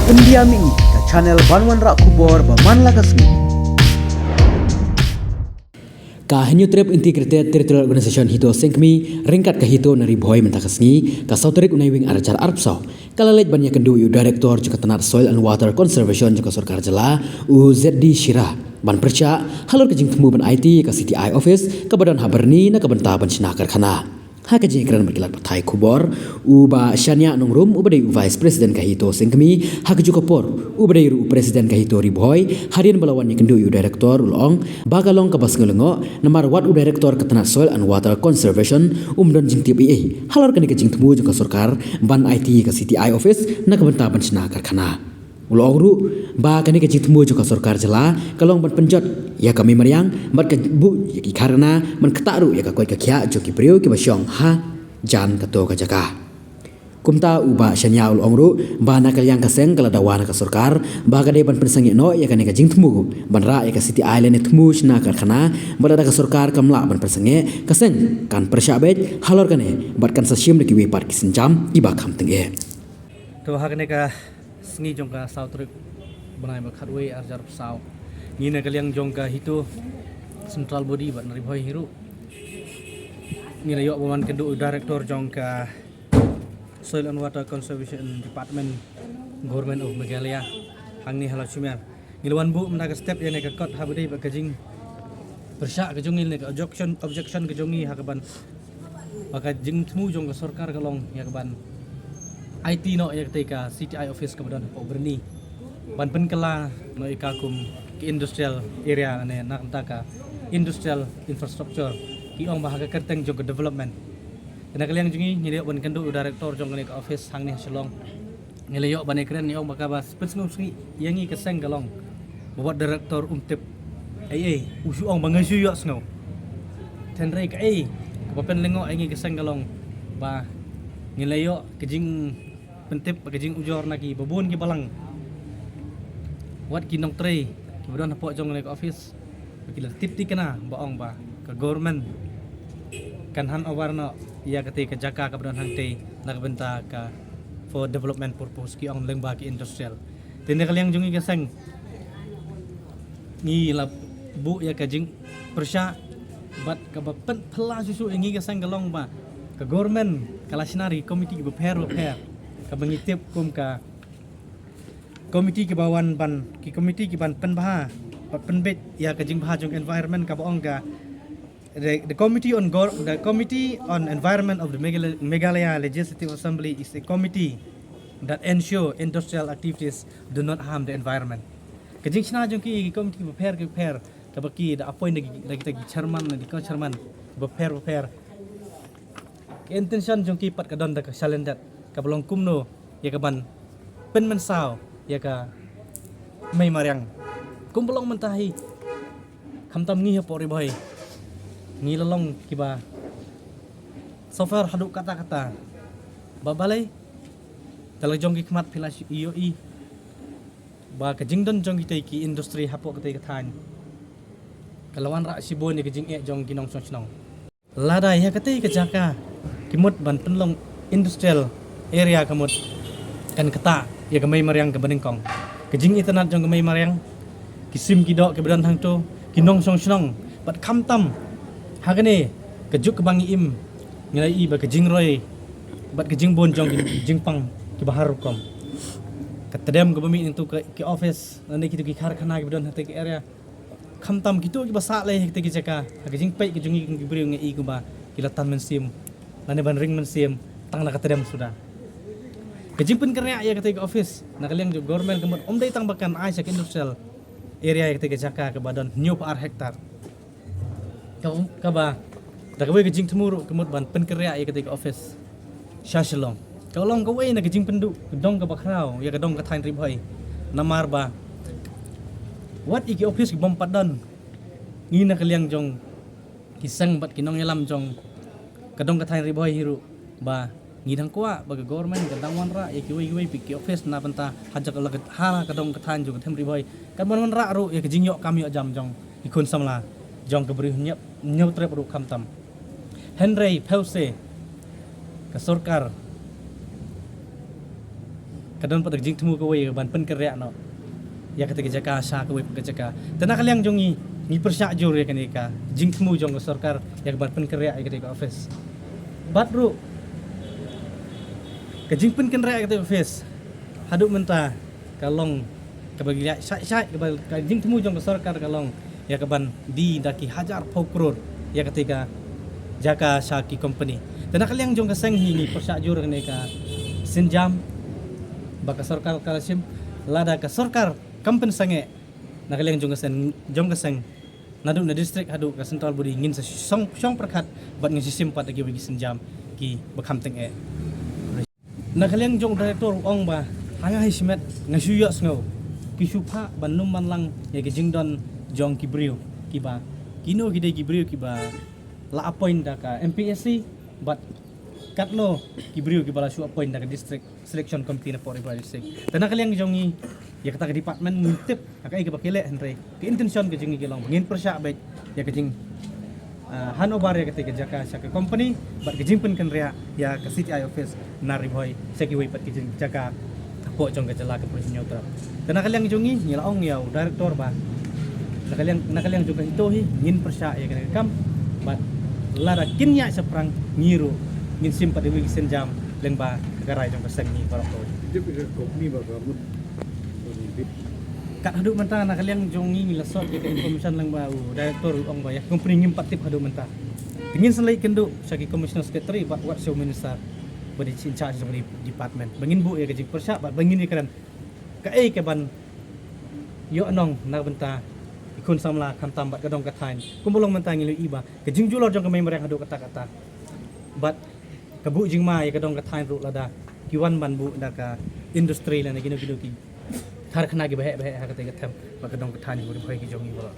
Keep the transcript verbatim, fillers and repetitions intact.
Pyndiam ïa ka channel ban wanrah khubor ba man la ka sngi. Ka Hynñiewtrep Integrated Territorial Organization HITO Sengkmie ryngkat ka HITO na Ri Bhoi mynta ka sngi, ka saw tarik u Naiwieng ar hajar arphew saw, ka la leit ban ïakynduh ïa u Director jong ka tnat Soil and Water Conservation jong ka sorkar jylla, u Z D Shira, ban pyrshah halor ka jingthmu ban aiti ïa ka C T I office kaba don ha Byrni na ka bynta ban shna karkhana. Ha ka jingïakren bad ki lad pathai khubor, u Bah Shania Nongrum, uba dei u Vice President ka HITO Sengkmie, ha kajuh ka por uba dei ruh u President ka HITO Ri Bhoi, hadien ba la wan ïakynduh ïa u Director, u la ong ba ka long kaba sngewlyngngoh namar wat u Director ka tnat Soil and Water Conservation um don jingtip ei ei halor kane ka jingthmu jong ka sorkar ban aiti ïa ka C T I office na ka bynta ban shna karkhana. U la ong ruh ba kane ka jingthmu jong ka sorkar jylla ka long ban pynjot ïa ka mei mariang bad ka buh ïa ki karkhana, ban ktah ruh ïa ka koit ka khiah jong ki briew kiba shong hajan kato ka jaka. Kumta u Bah Shania u la ong ruh ba na ka liang ka seng ka la dawa na ka sorkar ba ka dei ban pynsangeh noh ïa kane ka jingthmu ban rah ïa ka C T I lane thmu shna karkhana, bad lada ka sorkar kam lah ban pynsangeh, ka seng kan pyrshah beit halor kane bad kan sa shim da kiwei pat ki sienjam kiba kham tyngeh. To, ha kane ka sngi jong ka saw tarik bnai ba khatwei ar hajar arphew saw, ngi na ka liang jong ka HITO Central Body bad na Ri Bhoi hi ruh, ngi la ïoh ban wan kynduh u Director jong ka Soil and Water Conservation Department, Government of Meghalaya, hangne ha Lawshimer. Ngi la wan buh mynta ka step ïa kane ka kot haba dei bad ka jingpyrshah ka jong ngi ne ka objection, objection ka jong ngi ha kaban, ba ka jingthmu jong ka sorkar ka long ïa kaban aiti noh ïa katei ka C T I office kaba don hapoh Byrni ban pynkylla noh ïa ka kum ki industrial area ne na ka bynta ka industrial infrastructure, ki ong ba ha ka kyrteng jong ka development. Te na ka liang jong ngi, ngi la ïoh ban kynduh u Director jong kane ka office hangne ha Shillong. Ngi la ïoh ban ïakren, ngi ong ba kaba pynsngewsih ïa ngi ka seng ka long ba wat Director um tip ei ei, u shu ong ba nga shu ïohsngew. Hynrei kaei kaba pynlyngngoh ïa ngi ka seng ka long ba ngi la ïoh ka jingpyntip bad ka jingujor na kiba bun ki balang, wat ki nongtrei kiba don hapoh jong kane ka office, ba ki la tip thikna ba ong ba ka government kan hand over noh ïa katei ka jaka kaba don hangtei na ka bynta ka for development purpose, ki ong lyngba ki industrial. Te na ka liang jong ngi ka seng, ngi la buh ïa ka jingpyrshah bad kaba pynphylla shuh shuh ïa ngi ka seng ka long ba ka government ka la shna da ki komiti kiba pher ba pher, kaba ngi tip kum ka komiti kiba wan ban, ki komiti kiban pynbha bad pynbeit ïa ka jingbha jong environment, kaba ong ka, the, the committee on Gor-, the Committee on Environment of the Meghalaya, Meghalaya Legislative Assembly is a committee that ensure industrial activities do not harm the environment. Ka jingshna jong ki, ki komiti kiba pher kiba pher, kaba ki da appoint da ki, da kita ki chairman, da ki co-chairman kiba pher ba pher. Ka intention jong ki pat ka don da ka shalyndet, kaba long kumno ïa kaban pynmynsaw ïa ka mei mariang. Kumba long mynta hi, khamtam ngi hapoh Ri Bhoi, ngi la long kiba suffer haduh katta katta. Ba balei? Te la jong ki khmat phi la ïohi ba ka jingdon jong kitei ki industry hapoh katei ka thaiñ ka la wanrah shibun ïa ka jingeh jong ki nongshong shnong. Lada ïa katei ka jaka ki mut ban pynlong industrial area, ka mut kan ktah ïa ka mei mariang kaba nyngkong. Ka jingitynnad jong ka mei mariang, ki sim ki doh kiba don hangto, ki nongshong shnong, bad khamtam ha kane ka juk kaba ngi im, ngi la ïohi ba ka jingroi bad ka jingbun jong ki jingpang kiba har rukom. Ka tdem kaba mih na kito ki office lane kito ki karkhana kiba don ha katei ka area, khamtam kito kiba sah lei ha katei ka jaka, ha ka jingpeit ka jong ngi kum ki briew ngi ïohi kumba ki la tan mynsiem lane ban ring mynsiem tang na ka tdem suda. Ka jingpynkynriah ïa katei ka office na ka liang jong government ka mut ym dei tang ba kan ai sha ka industrial area ïa katei ka jaka kaba don hynñiewphew ar hektar. Ka, kaba da kawei ka jingthmu ruh ka mut ban pynkynriah ïa katei ka office sha Shillong. Ka long kawei na ka jingpynduh ka dong kaba khraw ïa ka dong ka thaiñ Ri Bhoi. Namar ba wat ïa ki office ki bym pat don, ngi na ka liang jong ki seng bad ki nongïalam jong ka dong ka thaiñ Ri Bhoi hi ruh ba ngi dang kwah ba ka government ka dang wanrah ïa kiwei kiwei pat ki office na bynta ha jaka la ka, ha ka dong ka thaiñ jong ka thaiñ Ri Bhoi. Kan ban wanrah ruh ïa ka jingïoh kam ïoh jam jong ki khun samla jong ka Bri Hynñiewtrep ruh khamtam. Hynrei phewse ka sorkar Ka don pat ka jingthmu kawei ban pynkynriah noh ïa kata ka jaka sha kawei pat ka jaka. Te na ka liang jong ngi, ngi pyrshah jur ïa kane ka jingthmu jong ka sorkar ïa ka ban pynkynriah ïa kata ka office. Bad ruh ka jingpynkynriah ïa kata ka office haduh mynta ka long kaba ngi ïa shai shai kaba ka jingthmu jong ka sorkar ka long ïa ka ban die da ki hajar phew klur ïa kata ka jaka sha ki company. Te na ka liang jong ka seng hi ngi pyrshah jur kane ka sienjam ba ka sorkar ka la shim, lada ka sorkar kam pynsangeh na ka liang jong ka seng, jong ka seng, naduh na district haduh ka central body ngin sa shong, shong pyrkhat bad ngin sa shim pat da kiwei ki sienjam kiba kham tyngeh. Na ka liang jong u director u ong ba ha nga hi shimet nga shu ïohsngew ki shu phah ban ym man lang ïa ki jingdon jong ki briew kiba, kino ki dei ki briew kiba la appoint da ka M P S C bad katno ki briew kiba la shu appoint da ka district selection committee na pdeng Ri Bhoi District. Te na ka liang jong ngi ïa kata ka department ngim tip ha kaei kaba ki leh, hynrei ka intention ka jong ngi ka long ba ngin pyrshah beit ïa ka jing, ah, hand over ïa kata ka jaka sha ka company bad ka jingpynkynriah ïa ka C T I office na Ri Bhoi sha kiwei pat ki jing jaka hapoh jong ka jylla ka Pyrshah Hynñiewtrep. Te na ka liang jong ngi ngi la ong ïa u director ba na ka liang, na ka liang jong ka HITO hi ngin pyrshah ïa kane ka kam bad lada kin ïaid shaphrang ngi ruh ngin shim pat da kiwei ki sienjam lyngba ka rai jong ka seng ngi baroh kawei. Tip ïa ka company ba ka mut ba ngi bid. Kat haduh mynta na ka liang jong ngi ngi la sot ïa ka information lyngba u director u ong ba ïa ka company ngim pat tip haduh mynta. Te ngin sa leit kynduh sha ki commissioner secretary bad wat sha u minister ba dei in charge jong ka department ba ngin buh ïa ka jingpyrshah bad ba ngin ïakren kaei kaban ïoh nong na ka bynta ki khun samla khamtam bad ka dong ka thaiñ. Kumba long mynta ngi la ïohi ba ka jingjulor jong ka mei mariang haduh katta katta bad ka buh jingma ïa ka dong ka thaiñ ruh lada ki wan ban buh da ka industry lane kino kino ki kharkhana kiba heh ba heh ha kata ka them bad ka dong ka thaiñ Ri Bhoi ki jong ngi baroh.